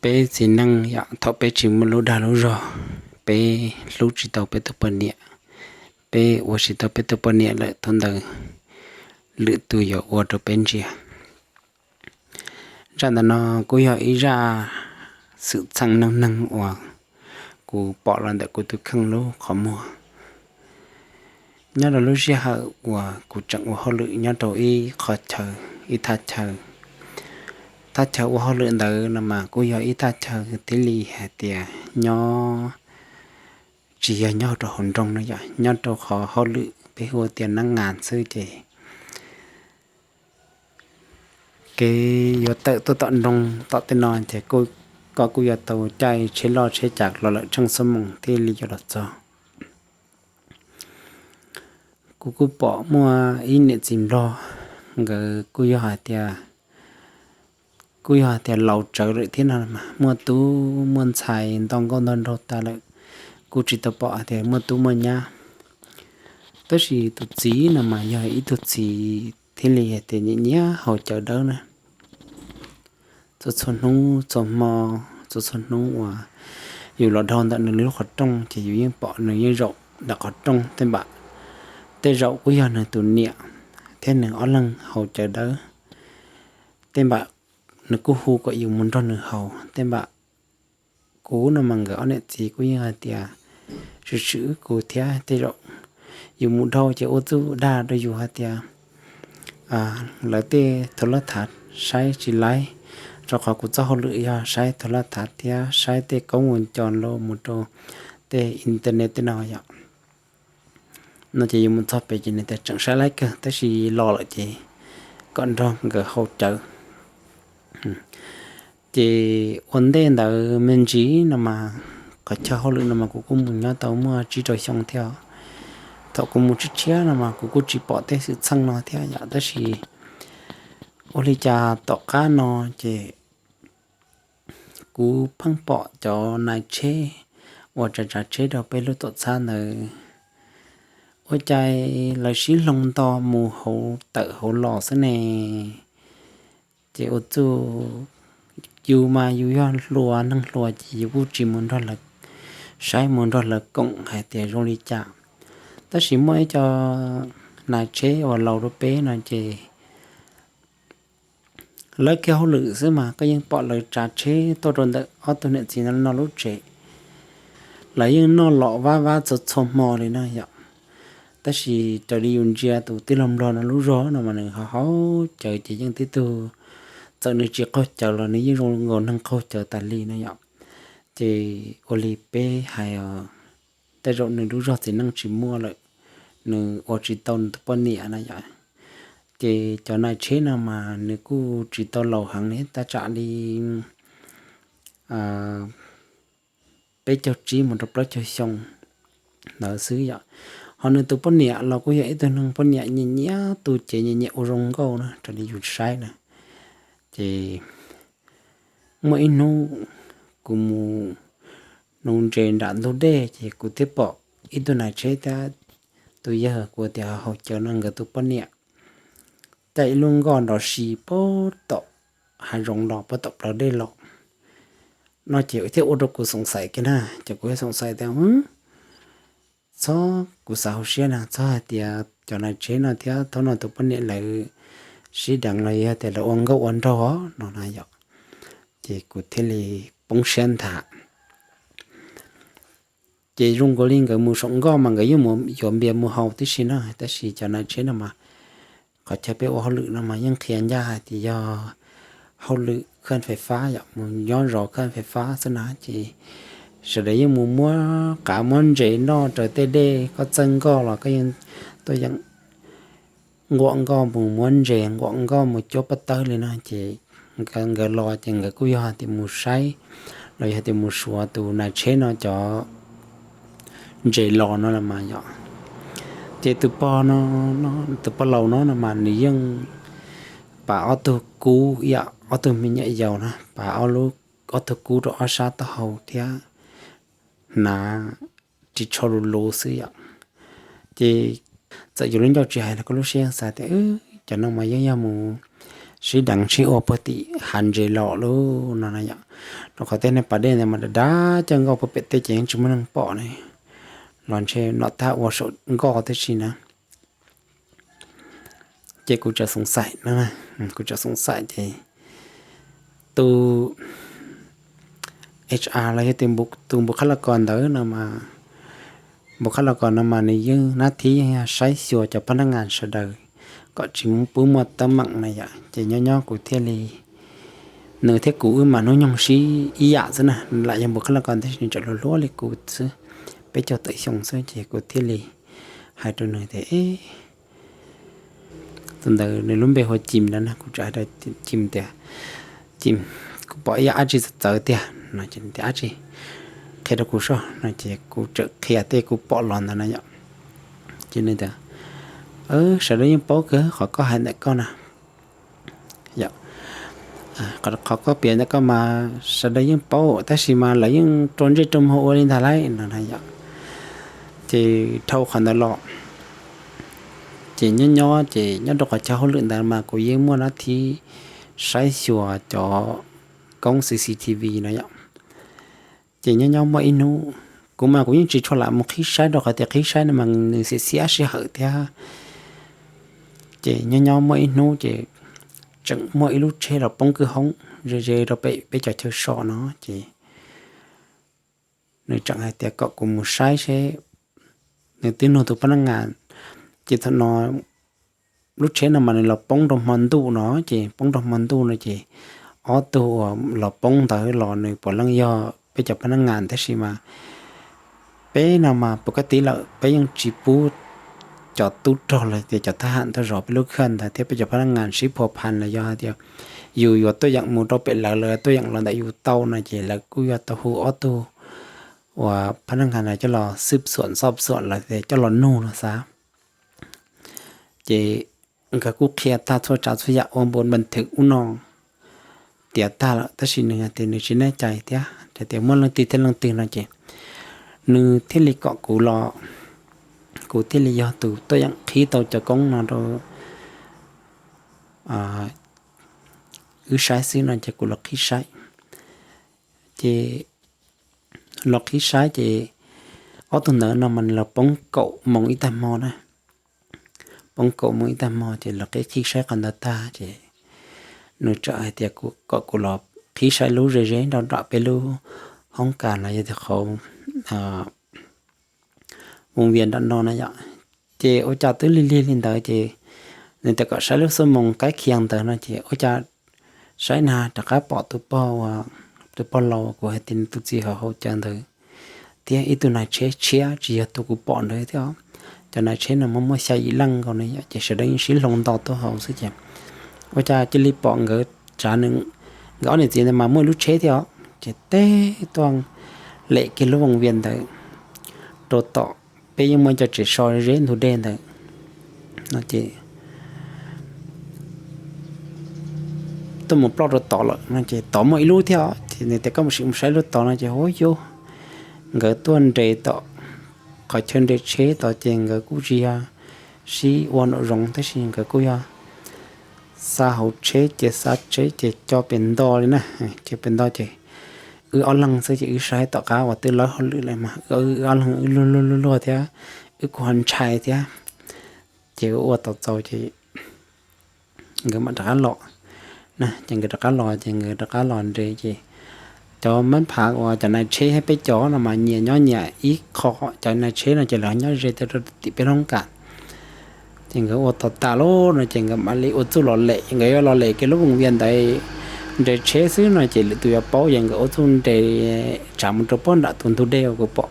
Peb txiv neej yom, thaum peb tsis muaj lub dag lub zog, peb hlub tsis tau peb tus poj niam, peb ua tsis tau peb tus poj niam lawm, thaum ntawd lwm tus yuav ua rau peb ntsia. Zaj ntawm no kuj yog ib zaj xwm txheej neej neeg uas kuv pom los ntawm kuv tus kheej lub qhov muag. Nyob rau lub sij hawm uas kuv tseem ua hauj lwm nyob rau ib qho chaw, ib thaj chaw, thaj chaw ua hauj lwm ntawd no mas kuj yog ib thaj chaw thiaj li hais tias nyob, tsis yog nyob rau hauv nroog no yom, nyob rau qhov hauj lwm peb hu tias nab ngas xwb ces kev yuav tawm tuaj tom nroog tom tej no ces koj kuj yuav tau caij tsheb loj tsheb cas los lawm tsheej xuab moos thiaj li yuav los txog. Kuv kuj pom muaj ib niam txiv nplog, nkawd kuj yog hais tias, kuj yog hais tias laus tsawv lawm thiab no mas muaj tub muaj ntxhais nto nkauj nto nraug tas lawm, kuj tsis tau pom hais tias muaj tub muaj nyab. Tab sis tus txiv no mas yog ib tug txiv thiaj li hais tias nyiam nyiam haus cawv dawb na. Txhua txhua hnub txhua hmo, txhua txhua hnub uas yus los dhau ntawm nws lub qhov rooj ces yus yeej pom nws yeej zaum ntawm qhov rooj tej npam. Tej zaum kuj yog nws tus niam thiab nws ob leeg haus cawv dawb. Tej npam nws kuj hu kom yus mus nrog nws haus tej npam. Kuv no mas nkawd ob niam txiv kuj yeej hais tias swm swm kuv thiab, tej zaum yus mus dhau ces ua txuj dag rau yus hais tias lawv tej thau laj thav saib tsis laib, rau qhov kuv txoj hauj lwm yog saib thau laj thav thiab saib tej koob mus cos los mus rau tej internet tej no yom. No ces yus mus txog pem ces nws tias tseem saib laib kawg tab sis los lawm ces kom nrog nkawd haus cawv. Ces ua ntej ntawd me ntsis no mas qhov chaw hauj lwm no mas kuv kuj mus nyob tau muaj tsib rau xyoo thiab. Thaum kuv mus tshiab tshiab no mas kuv kuj tsis pom tej xwm txheej no thiab yom, tab sis ua li cas tom qab no ces kuv pheej pom cov nais tsheb uas tsav tsav tsheb rau peb lub tuam txhab ntawd, ua cas lawv sib hloov nto mus hauv tawm hauv los xwb ne. Ces ua txuj, yus mas yus yog hluas neeg hluas ces yus kuj tsis mus nrog lawv saib mus nrog lawv koom hais tias zoo li cas. Tab sis muaj ib co nais tsheb uas laus rau peb no ces lawv kiag hauj lwm xwb mas koj yeej pom lawv tsav tsheb tuaj rau ntawm ob tug niam txiv no lub tsev. Lawv yeej noj los vab vab txhua txhua hmo li no yom. Tab sis raws li yus ntsia tus tij laug nplog no lub zog no mas nws ho haus cawv ces yeej tib tug, txawm nws tsis qaug cawv los nws yeej zoo nkaus neeg qaug cawv tas li no yom. Ces ua li peb hais os, tej zaum nws lub zog txiv neej tsis muaj lawm, nws ua tsis tau nws tus poj niam na yom. Ces cov nais tsheb no mas nws kuj tsis tau laus heev li, tab tsam li peb caug tsib mus rau plaub caug xyoo ntawd xwb yom. Ho nws tus poj niam los kuj yog ib tug neeg poj niam nyiam nyiam tu cev nyiam nyiam ua zoo nkauj na raws li yus saib na. Ces muaj ib hnub kuv mus nuv ntses nram ntug dej ces kuv thiaj pom ib tug nais tsheb thiab tus yawg kuv tias haus cawv no nkawd tus poj niam caij ib lub nkoj nrov si puag tom hav zoov los puag tom plawv dej los no ces thiaj ua rau kuv xoom xaiv kiag na. Ces kuv thiaj xoom xaiv tias txhob, kuv xav hauv siab na, txhob hais tias cov nais tsheb no thiab thaum no tus poj niam lawv sib deev los yog tias lawv ua nkauj ua nraug no na yom. Ces kuv thiaj li poob siab nthav. Ces zoo nkaus li nkawd mus saum nkoj mas nkawd yeej yuav npias mus haus tib si na, tab sis cov nais tsheb no mas qhov chaw peb ua hauj lwm no mas yeej qhia ncaj hais tias yog hauj lwm khaj fais fab yom, mus nyob zov khaj fais fab xwb na. Ces sawv daws yeej mus muab qav muab ntses noj raws tej dej, koj txawj nkoj los koj yeej tuaj yeem nquam nkoj mus muab ntses, nquam nkoj mus cuab pob tawb li no. Ces nkawd los ces nkawd kuj yog hais tias mus saib los yog tias mus suav tus nais tsheb no cov ntses los no los mas yom. Ces tus pog no, tus pog laus no no mas nws yeej pav ob tug kub ib yam, ob tug me nyuam yaus na, pav ob tug kub rau ob sab taub hau thiab hnav ris tsho lus lus xwb yom. Ces txawm yus lub ncauj tsis hais los koj lub siab xav tias cov no mas yeej yog mus sib deev sib ua puag tim hav ntses los lawm no na yom. Rau qhov tej niag pas dej ntawd mas dav dav coj nkoj puag pem tej ces yeej tsis muaj neeg pom ne, los ntshe nom tag ua saum nkoj tib si na. Ces kuv txawm xoov xaim no, kuv txawm xoov xaim ces tus HR los yog tus npu qhab laj kos ntawd no, npu qhab laj kos no mas nws yeej nab thib yeej yog saib xyuas cov phab nab ngas sawv daws kom tsis pub muaj teeb meem na yom. Ces nyob nyob kuv thiaj li, nws thiab kuv wb mas hnub nyoog sib ib yam xwb na, lam yog npu qhab laj kos tab sis nws tseem hluas hluab li kuv xwb, peb caug tawm xyoo xwb ces kuv thiaj li hais rau nws tias, tus ntawd nws lub npe hu ua Cim no na, kuv txawm hais rau Cim tias, Cim, kuv pom ib yam dab tsi txawv txawv tiag no. Ces nws tias, Dab tsi? Qhia rau kuv soj no. Ces kuv txawm qhia tej kuv pom los ntawd na yom. Ces nws tias, Sawv daws yeej paub kawg qhov koj hais ntawm koj na yom. Qhov koj piav ntawm koj mas sawv daws yeej paub tab sis mas lawv yeej rua ntsej rua muag ua li ntag lauj no na yom. Ces dhau qhov ntawd los ces nyob nyob ces nyob rau qhov chaw hauj lwm ntawd mas kuv yeej muaj nab thib saib xyuas cov koob CCTV no yom. Ces nyob nyob muaj ib hnub, kuv mas kuv yeej tsis tshua lam mus qhib saib rau qhov tias qhib saib no mas nws xiam xiam sij hawm thiab. Ces nyob nyob muaj ib hnub ces tseem muaj ib lub tsheb los poob kwj hoob ze ze rau pem peb cov chaw so no ces nws tseem hais tias kom kuv mus saib seb, nws twb nug tus phab nab ngas, ces thaum no lub tsheb no mas nws los poob rau hmo ntuj no, ces poob rau hmo ntuj no ces ob tug uas los poob ntawd los nws puav leej yog peb cov phab nab ngas tab sis mas peb no mas pus kab tib lawm peb yeej tsis pub cov tub rog los tias cov thab ham tuaj zov peb lub khaj ntawd thiab peb cov phab nab ngas sib phua phan los yog hais tias yus yuav tuaj yeem mus rau pem lawv, lawv tuaj yeem los ntawm yus tau no ces lawv kuj yuav tau hu ob tug uas phab nab ngas no coj los xwb xuam xob xuam los tias coj los nug no xav. Ces nkawd kuj qhia tag txhua tsav txhua yam ua npu npa thwm ub no tiav tag lawm tab sis nws hais tias nws tsis neb cai thiab, hais tias muaj leej twg thiab leej twg no ces nws thiaj li kom kuv los, kuv thiaj li yog tus tuaj yeem qhib tau cov koob no rau wb saib xwb no ces kuv los qhib saib. Ces los qhib saib ces ob tug ntawd no mas nws los poob kaum moos ib tag hmo na. Poob kaum moos ib tag hmo ces los qhib qhib saib qhov ntawd tag ces nws txawm hais tias kom kuv los qhib saib lub ze ze nrau nram peb lub hoob kas los yog tias qhov voos vias nram no na yom. Ces ua cas twb lig lig li ntawd ces nws tias kom saib lub xuab moos qaib khiav ntawd no ces ua cas saib na rov qab pom tus pog, tus pog laus kuv hais tias nws tus txiv hauv hauv cav ntawd thiab ib tug nais tsheb tshiab tsis yog tus kuv pom ntawd thiab. Cov nais tsheb no muaj muaj xya yim leej nkaus ne yom, ces sawv daws yeej sib hloov nto tuaj hauv xwb ces ua cas cia li pom nkawd tsav, nkawd ob niam txiv ntawd mas muaj ib lub tsheb thiab os, ces teb tuaj lem kiag lub voos vias ntawd rau tom peb yeej muaj cov tsev so ze ntug dej ntawd no ces tuaj mus ploj rau tod lawm no ces tod muaj ib lub thiab os. Ces nws tias koj mus sim mus saib lub tod no ces hu yus, nkawd tuaj nres tom qhov chaw nres tsheb tod ces nkawd kuj tsis yog sib ua nraum zoov tab sis nkawd kuj yog xa hauv tsheb ces xa tsheb ces co pem nto li na, ces pem nto ces wb ob leeg xwb ces wb saib tom qab uas twb lawb hauj lwm lawm mas wb ob leeg wb luag luag luag luag thiab wb kuj ho ntshai thiab. Ces ua tau txaus ces nkawd mam rov qab los na, ces nkawd rov qab los ces nkawd rov qab los nres ces cov mab phav uas cov nais tsheb peb cov no mas nyias nyob nyias ib qho, cov nais tsheb no ces lawv nyob ze rau tim peb hoob kas. Ces nkawd ua tau tas lawm no ces nkawd mam li ua txuj los lem, nkawd yuav los lem kiag lub voos vias ntawd nres tsheb xwb no ces lwm tus yuav paub ces nkawd ua txuj nres tsav mus rau puag nram tus ntug dej uas kuv pom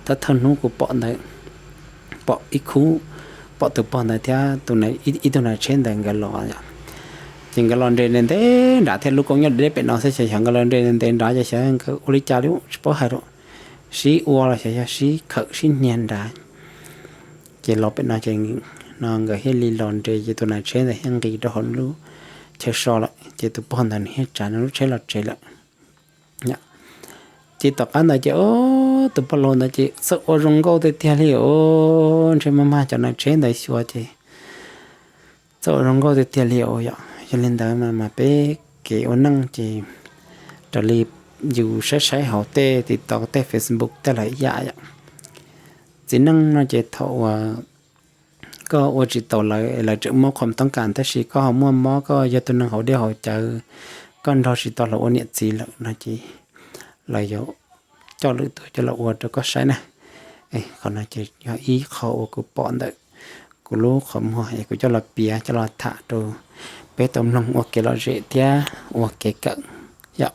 thawj thawj hnub kuv pom ntawd, pom ib khub, pom tus pog ntawd thiab ib tug nais tsheb ntawd nkawd los. Ces nkawd los nres ntev ntev nrad thiab lub koob nyob deb pem no xwb ces xyov nkawd los nres ntev ntev nrad ces xyov nkawd ua li cas li tsis paub hais rau, sib ua los xyov yog sib khawm sib hnia nrad. Ces los pem no ces no nkawd thiaj li los nres ces tus nais tsheb ntawd thiaj nqis rau hauv lub chaw so lawm ces tus pog ntawd nws thiaj tsav nws lub tsheb los tsev lawm. Ces tom qab ntawd ces tus pog laus ntawd ces txawj ua zoo nkauj tiag tiag li os, ntshe maj mag cov nais tsheb ntawd xyuas ces txawj ua zoo nkauj tiag tiag li os yom. Yog li ntawd mas mas peb kev ua neej ces raws li yus saib saib hauv tej TikTok tej Facebook tej lawv yam yom, txiv neej no ces thaum uas koj ua tsis tau lawv, lawv tseem muaj qhov toob kas tab sis koj ho muaj mob, koj yog tus neeg haus dej haus cawv, koj nrog tsis tau lawv ua niam txiv lawm no ces lawv yuav coj lwm tus coj los ua rau koj saib na. Qhov no ces yog ib qho uas kuv pom ntawm kuv lub qhov muag es kuv coj los piav coj los tham rau peb tau mloog ua kev lom zem thiab ua kev kawm yom.